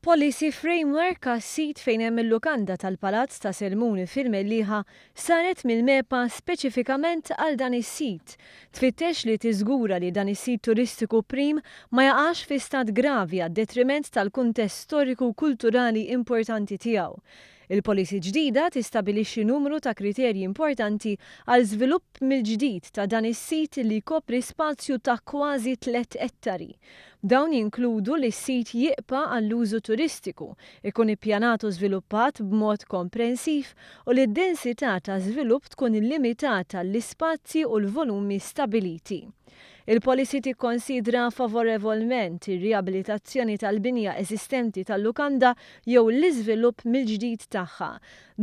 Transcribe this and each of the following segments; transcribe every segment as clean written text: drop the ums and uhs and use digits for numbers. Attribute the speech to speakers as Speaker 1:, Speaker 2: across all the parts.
Speaker 1: Policy framework għas-sit fejn hemm il-lukanda tal-Palazz ta' Selmun fil-Mellieħa saret mill-MEPA speċifikament għal dan is-sit. Tfittex li tiżgura li dan is-sit turistiku prim ma jaqax fi stat gravi għad-detriment tal-kuntest storiku u kulturali importanti tiegħu. Il-policy ġdida tistabilixxi numru ta' kriterji importanti għal żvilupp mill-ġdid ta' dan is-sit li jkopri spazju ta' kważi 3 ettari. Dawn jinkludu li s-sit jibqa' għall-użu turistiku, ikun ippjanat u żviluppat b'mod komprensiv u li d-densità ta' żvilupp tkun limitata għall-ispazji u l-volumi stabbiliti. Il-policy tikkonsidra favorevolment ir-riabilitazzjoni tal-binja eżistenti tal-lukanda jew l-iżvilupp mill-ġdid tagħha.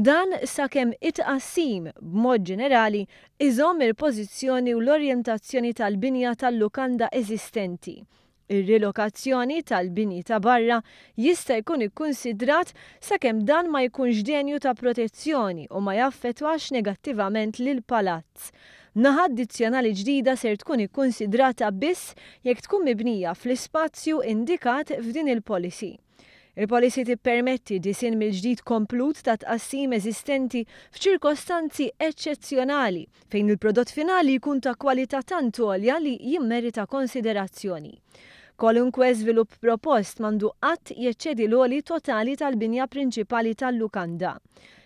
Speaker 1: Dan sakemm it-tqassim, b'mod ġenerali, iżomm il-pożizzjoni u l-orjentazzjoni tal-binja tal-lukanda eżistenti. Ir-rilokazzjoni tal-bini ta' barra jista' jkun ikkunsidrat sakemm dan ma jkunx denju ta' protezzjoni u ma jaffettwax negattivament lill-palazz. Naħa addizzjonali ġdida ser tkun ikkunsidrata biss jekk tkun mibnija fl-ispazju indikat f'din il-policy. Il-policy tippermetti disinn mill-ġdid komplut ta' tqassim eżistenti f'ċirkostanzi eċċezzjonali fejn il-prodott finali jkun ta' kwalità tant għolja li jimmerita konsiderazzjoni. Kwalunkwe żvilupp propost m'għandu qatt jeċċedi l-għoli totali tal-binja prinċipali tal-lukanda.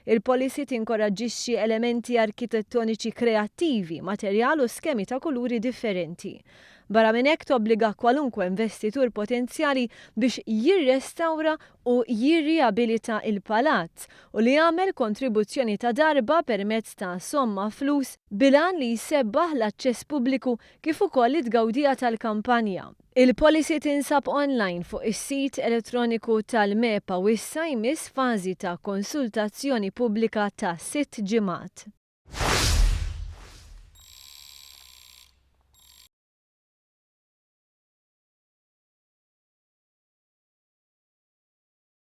Speaker 1: Il-policy tinkoraġġixxi elementi arkitettoniċi kreattivi, materjal u skemi ta' kuluri differenti. Barra minn hekk tobbliga kwalunkwe investitur potenzjali biex jirrestawra u jirriabilita il-palazz u li jagħmel kontribuzzjoni ta' darba permezz ta' somma flus bil-għan li jsebbaħ l-aċċess pubbliku kif ukoll it-tgawdija tal-kampanja. Il-policy tinsab online fuq is-sit elettroniku tal-MEPA u issa jmiss fażi ta' konsultazzjoni pubblika ta' 6 ġimgħat.